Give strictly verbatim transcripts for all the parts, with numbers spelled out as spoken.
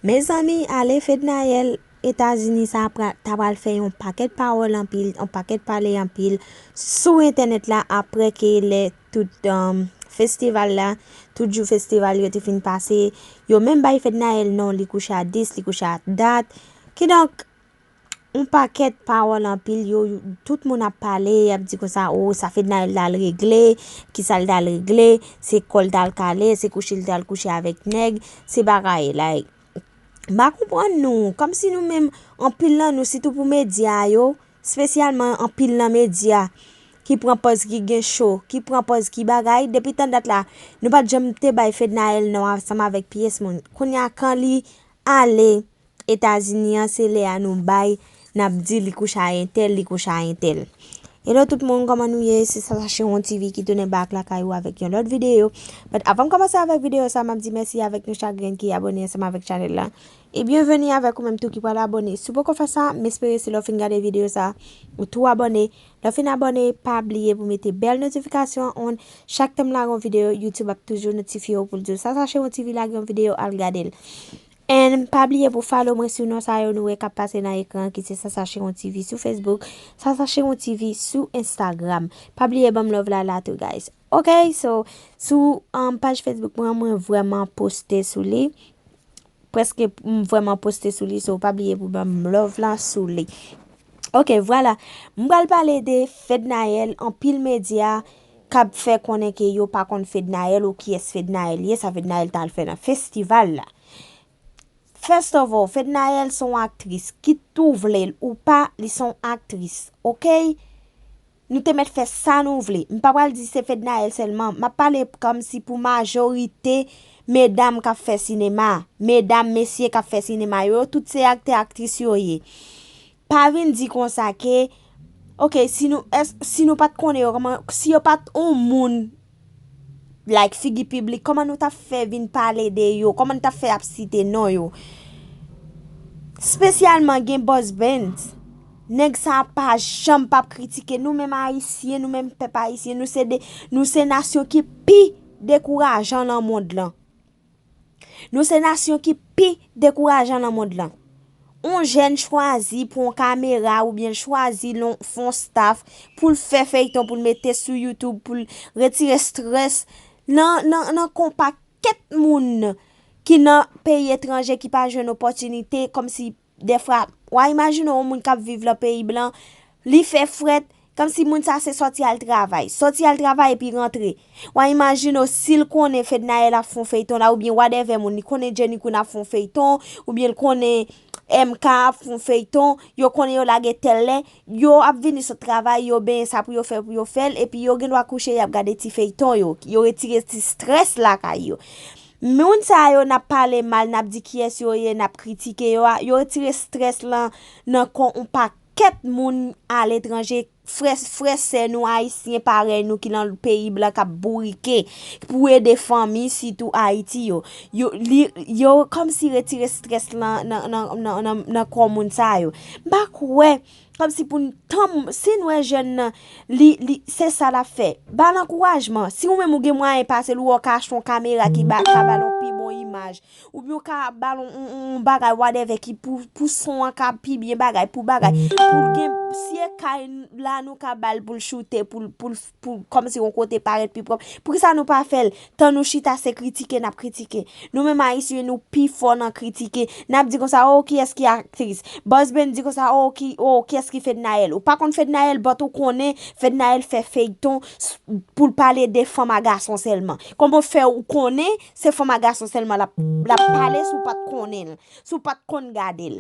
Mezanmi, ale Fednaelle Etazini sa pra- ta pral fè yon pakèt pawòl anpil, yon pakèt pale anpil sou entènèt la, apre ke lè tout um, festival la, tout jou festival yo te fin pase, yo menm bay Fednaelle non, li kouche a dis, li kouche a dat. Kidonk, yon pakèt pawòl anpil, yo, tout moun ap pale, y ap di konsa, o, sa Fednaelle t al regle, kisa l t al regle, se kò l t al kale, se kouche l t al kouche avèk nèg, se bagay, like, m pa konprann nou, kòmsi nou menm, anpil nan nou, sitou pou medya yo, espesyalman anpil nan medya, ki pran pòz ki gen cho, ki pran pòz ki bagay, depi tan dat la, nou pa t janm te bay Fednaelle non ansanm avèk pyès moun. Kounye a, kan li ale Etazini an, se lè a nou bay, n ap di li kouche a entèl, li kouche a entèl. Hello tout moun, kòman nou ye? Se Sasa Chewon T V ki tounen back lakay ou avèk yon lòt videyo. But avan m kòmanse avèk videyo sa, m ap di mèsi avèk nou chak grenn ki abòne ansanm avèk chanèl la. E byenveni avèk ou menm tou ki pral abòne. Si w poko fè sa, m espere se lè w fin gade videyo sa, ou tou abòne. Lè w fin abòne, pa bliye pou mete bèl notifikasyon on. Chak tan m lage yon videyo, YouTube ap toujou notifye w pou l di w, Sasa Chewon T V lage yon videyo, al gade l. And pa bliye pou follow mwen sou non sa yo nou wè k ap pase nan ekran an, ki se Sasa Chewon T V sou Facebook, Sasa Chewon T V sou Instagram. Pa bliye ban m love la la tou, guys. Ok, so, sou um, paj Facebook mwen, mwen vrèman poste sou li. Prèske m vrèman poste sou li, so pa bliye pou ban m love la sou li. Ok, vwala. M pral pale de Fednaelle, anpil medya k ap fè konnen ke yo pa konn Fednaelle ou kiyès Fednaelle ye, sa Fednaelle t al fè nan festival la. First of all, Fednaelle se yon aktris. Kit ou vle l ou pa, li se yon aktris. Ok? Nou te mèt fè sa nou vle. M pa pral di se Fednaelle sèlman. M ap pale kòmsi pou majorite medam k ap fè sinema. Medam, mesye k ap fè sinema yo, yo tout se aktè, aktris yo ye. Pa vin di konsa ke, ok, si nou, es, si nou pa t konnen yo, kòman, si yo pa t yon moun, like, figi piblik, kòman nou t ap fè vin pale de yo? Kòman nou t ap fè ap site non yo? Espesyalman gen Boss Benz. Nèg sa pa janm p ap kritike. Nou menm Ayisyen, nou menm pèp ayisyen, nou se de, nou se nasyon ki pi dekourajan nan mond lan. Nou se nasyon ki pi dekourajan nan mond lan. On jèn chwazi pran yon kamera oubyen l chwazi l fè yon staff pou l fè feyton, pou l mete sou YouTube, pou l retire strès nan, nan, nan kon pakèt moun ki nan peyi etranje ki pa jwenn opòtinite, kòmsi dèfwa, w a imajine w yon moun k ap viv lan peyi blan, li fè frèt, kòmsi moun sa se sòti al travay. Sòti al travay epi rantre. W a imajine w si l konnen Fednaelle ap fè yon feyton la, oubyen whatever moun, li konnen Jenny Queen ap fè yon feyton, oubyen l konnen M K ap fè yon feyton, yo konnen yo lage tèl lè, yo ap vini sot travay, yo benyen sa pou yo fè, pou yo fè l, epi yo gen dwa kouche, y ap gade ti feyton yo, yo retire ti strès lakay yo. Moun sa yo n ap pale mal, n ap di kiyès yo ye, n ap kritike yo a, yo retire strès lan nan kò yon pakèt moun aletranje, frè, frè sè nou ayisyen parèy nou ki nan peyi blan k ap bourike pou ede fanmi, sitou Ayiti yo. Yo, li, yo kòmsi retire strès lan nan, nan, nan, nan, nan kò moun sa yo. M pa kwè kòmsi pou n tanm, si n wè jèn nan, li, li, se sa l ap fè. Ba l ankourajman. Si ou menm ou gen mwayen pase l, ou wè w ka achte yon kamera ki ba, ka ba l yon pi bon imaj. Oubyen w ka ba l yon, yon, yon, yon bagay, whatever, ki pou, pou son an ka pi byen bagay, pou bagay. Pou l gen, si e kay la nou ka ba l pou l choute, pou l, pou l, pou l, kòmsi yon kote parèt pi pwòp. Poukisa nou pa fè l? Tan nou chita se kritike n ap kritike. Nou menm Ayisyen, nou pi fò nan kritike. N ap di konsa, o, kiyès ki aktris? Boss Benz di konsa, o, ki, o, kiyès ki Fednaelle? Ou pa konn Fednaelle, but ou konnen Fednaelle fè feyton s-, pou l pale de fanm a gason sèlman. Kòman w fè ou konnen se fanm a gason sèlman l ap, l ap pale si w pa t konnen l, si w pa t konn gade l?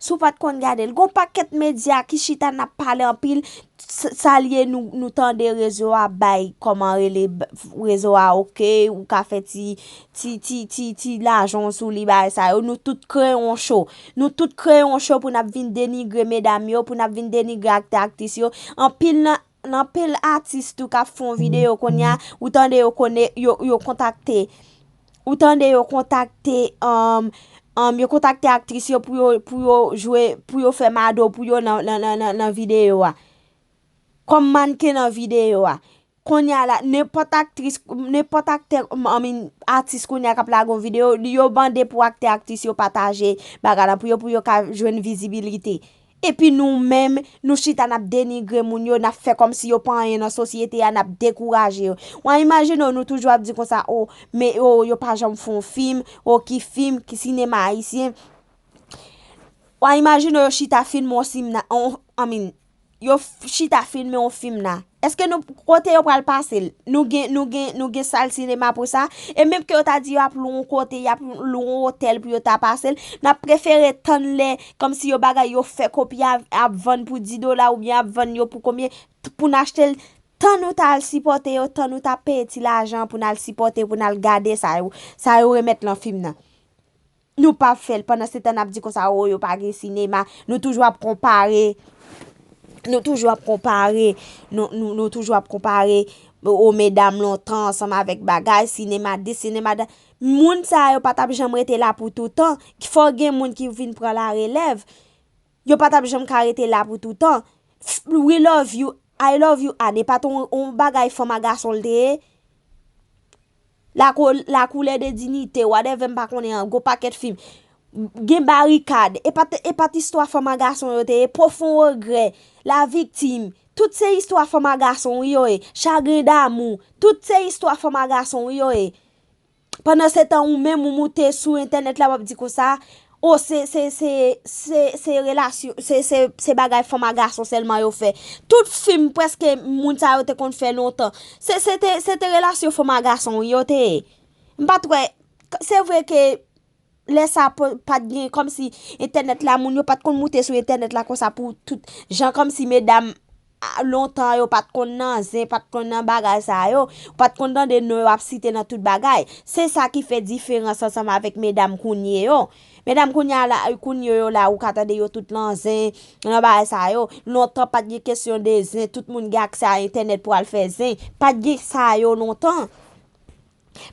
Si w pa t konn gade l. Gon pakèt medya ki chita n ap pale anpil. S-, sa l ye nou, nou tande rezo a bay, kòman rele, b-, rezo a, ok, ou ka fè ti, ti, ti, ti, ti lajan w sou li, bagay sa yo. Nou tout kreye yon cho. Nou tout kreye yon cho pou n ap vin denigre medam yo, pou n ap vin denigre aktè, aktris yo. Anpil nan, nan anpil atis tou k ap fè yon videyo kounye a, ou tande yo konnen, yo, yo kontakte, ou tande yo kontakte, um, um, yo kontakte aktris yo pou yo, pou yo jwe, pou yo fè mado pou yo nan, nan, nan, nan, nan videyo a. Kòm mannken nan videyo a. Kounye a la, nenpòt aktris, nenpòt aktè, I mean, atis kounye a k ap lage yon videyo, yo mande pou aktè, aktris yo pataje bagay la pou yo, pou yo ka jwenn vizibilite. Epi nou menm, nou chita n ap denigre moun yo, n ap fè kòmsi yo pa anyen nan sosyete a, n ap dekouraje yo. W a imajine w, nou toujou ap di konsa, o, men, o, yo pa janm fè yon fim, o, ki fim, ki sinema ayisyen. W a imajine w, yo chita filme yon sim nan, on, I mean, yo f- chita filme yon fim nan. Èske nou, kote yo pral pase l? Nou gen, nou gen, nou gen sal sinema pou sa? E menm ke yo ta di yo ap lwe yon kote, y ap lwe yon otèl pou yo ta pase l, n ap prefere tann lè, kòmsi yo bagay yo fè kopi a, ap vann pou dis dola oubyen ap vann yo pou konbyen, t- pou n achte l, tan nou ta al sipòte yo, tan nou ta peye ti lajan pou n al sipòte, pou n al gade sa yo, sa yo remèt lan fim nan. Nou pa fè l. Pandan se tan n ap di konsa, o, yo pa gen sinema. Nou toujou ap konpare. Nou toujou ap konpare. Nou, nou, nou toujou ap konpare, o, medam lontan ansanm avèk bagay, sinema de, sinema de. Moun sa yo pa t ap janm rete la pou toutan. Fò gen moun ki vin pran larelèv. Yo pa t ap janm ka rete la pou toutan. F- We love you, I love you, Anne, pa t on, on bagay fanm a gason l te ye? La, la couleur de dignité, whatever, m pa konnen an, gwo pakèt fim. Gen Barikad, e pa t, e pa t istwa fanm a gason yo te ye, Profon regrè, La viktim, tout se istwa fanm a gason wi yo ye, Chagrin d'amour, tout se istwa fanm a gason wi yo ye. Pandan se tan ou menm ou moute sou entènèt la, w ap di konsa, o, se, se, se, se, se relasyon, se, se, se bagay fanm a gason sèlman yo fè. Tout fim prèske moun sa yo te konn fè lontan. Se, se te, se te relasyon fanm a gason wi yo te ye. M pa t wè, se vre ke lè sa pa, pa t gen, kòmsi entènèt la, moun yo pa t konn moute sou entènèt la konsa pou tout jan, kòmsi medam a, lontan yo pa t konn nan zen, pa t konn nan bagay sa yo, ou pa t konn tande non yo ap site nan tout bagay. Se sa ki fè diferans ansanm avèk medam kounye yo. Medam kounye a la, kounye yo la, ou ka tande yo tout nan zen, nan bagay sa yo. Lontan pa t gen kesyon de zen, tout moun gen aksè a entènèt pou al fè zen. Pa t gen sa yo lontan.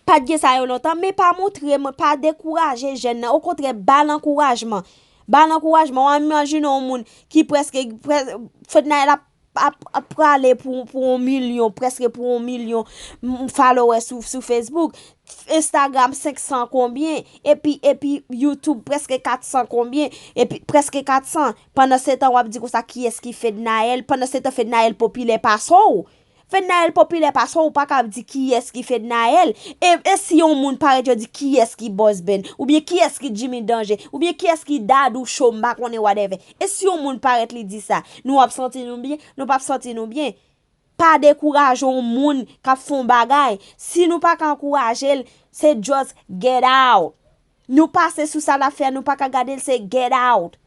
Pa t gen sa yo lontan, men pa montre mwen, pa dekouraje jèn nan. Okontrè, ba l ankourajman. Ba l ankourajman. W a imajine yon moun ki prèske, prè- Fednaelle ap, ap, ap prale pou, pou yon milyon, prèske pou yon milyon m- followers sou, sou Facebook. Instagram senk san konbyen, epi, epi YouTube prèske kat san konbyen, epi prèske kat san. Pandan se tan w ap di konsa kiyès ki Fednaelle, pandan se tan Fednaelle popilè pase w. Fednaelle popilè pase w, ou pa ka ap di kiyès ki Fednaelle. E, e si yon moun parèt yo di kiyès ki Boss Ben, oubyen kiyès ki Jimmy Danger, oubyen kiyès ki Dadou Show, m pa konnen whatever. E si yon moun parèt li di sa, nou ap santi nou byen, nou p ap santi nou byen. Pa dekouraje yon moun k ap fè yon bagay. Si nou pa ka ankouraje l, se just get out. Nou pase sou sa l ap fè a, nou pa ka gade l, se get out.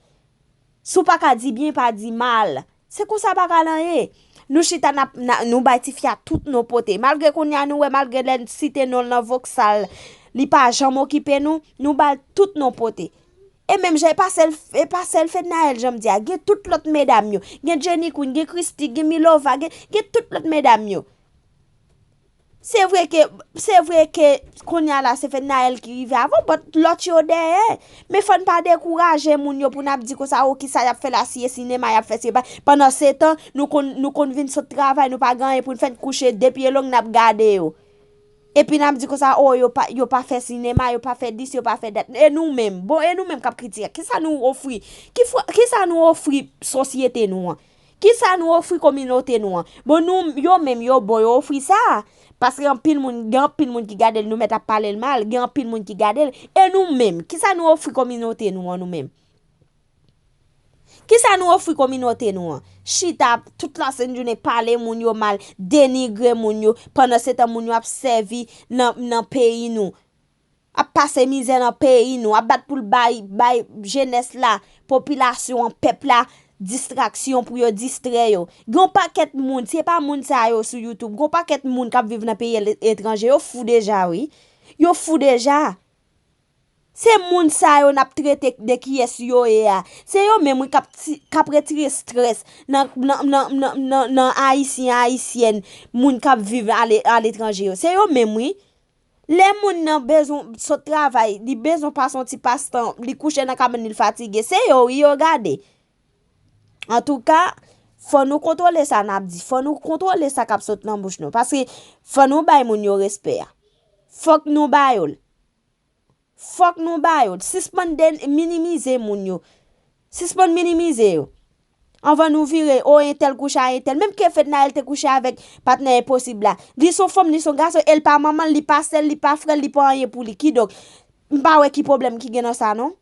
Si w pa ka di byen, pa di mal. Se konsa bagay lan ye. Nou chita n ap, n a- nou bay tifi a tout non pote. Malgre kounye a nou wè, malgre lè n site non l nan voksal, li pa janm okipe nou, nou ba l tout non pote. E menm jan, e pa sèl, e pa sèl Fednaelle, jan m di a, gen tout lòt medam yo. Gen Jenny Queen, gen Christie, gen Milova, gen, gen tout lòt medam yo. Se vre ke, se vre ke kounye a la se Fednaelle ki rive avan, but lòt yo dèyè. Men fò n pa dekouraje moun yo pou n ap di konsa, o, kisa y ap fè la, si e sinema y ap fè, si e pa. Pandan se tan, nou konn, nou konn vin sot travay, nou pa gen anyen pou n fè, n kouche de pye long, n ap gade yo. Epi n ap di konsa, o, yo pa, yo pa fè sinema, yo pa fè dis, yo pa fè dat. E nou menm? Bon, e nou menm k ap kritike, kisa nou ofri? Ki fwa, kisa nou ofri sosyete nou an? Kisa nou ofri kominote nou an? Bon, nou, yo menm, yo bon, yo ofri sa. Paske anpil moun, gen anpil moun ki gade l, nou mèt ap pale l mal, gen anpil moun ki gade l. E nou menm, kisa nou ofri kominote nou an, nou menm? Kisa nou ofri kominote nou an? Chita tout lasent jounen pale moun yo mal, denigre moun yo, pandan se tan moun yo ap sèvi nan, nan peyi nou, ap pase mizè nan peyi nou, ap bat pou l bay, bay jenès la, popilasyon an, pèp la, distraksyon pou yo distrè yo. Gen yon pakèt moun, se pa moun sa yo sou YouTube, gen yon pakèt moun k ap viv nan peyi el- etranje, yo fou deja, wi. Yo fou deja. Se moun sa yo n ap trete de kiyès yo ye a. Se yo menm, wi, k ap ti- k ap retire estrès nan, nan, nan, nan, nan, nan Ayisyen, Ayisyèn, moun k ap viv ale- aletranje yo. Se yo menm, wi. Lè moun nan bezwen sot travay, li bezwen pase yon ti pastan, li kouche nan kabann li, l fatige, se yo, wi, yo gade. Antouka, Fò nou kontwole sa n ap di. Fò nou kontwole sa k ap sot nan bouch nou. Paske fò nou bay moun yo respè a. Fòk nou ba yo l. Fòk nou ba yo l. Sispann de, minimize moun yo. Sispann minimize yo. Anvan nou vire, o, entèl kouche a entèl. Menm ke Fednaelle te kouche avèk patnè enposib la. Li se yon fanm, li se yon gason, e l pa manman l, li pa sè l, li pa frè l, li pa anyen pou li. Kidonk, m pa wè ki pwoblèm ki gen nan sa, non.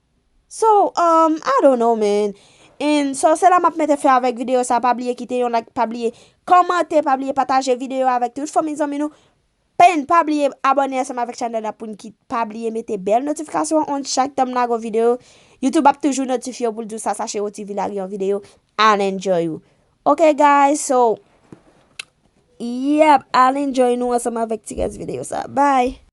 So, um, I don't know, man. And so, se la m ap mete fen avèk videyo sa. Pa bliye kite yon like, pa bliye kòmante, pa bliye pataje videyo avèk tout fanmi zanmi nou. Pen, pa bliye abòne ansanm avèk chanèl la pou n ki pa bliye mete bèl notifikasyon on chak tan m lage yon videyo. YouTube ap toujou notifye w pou l di w sa, Sache Roti V lage yon videyo. I'll enjoy you. Ok, guys, so, yep, I'll enjoy nou ansanm avèk ti rès videyo sa. Bye!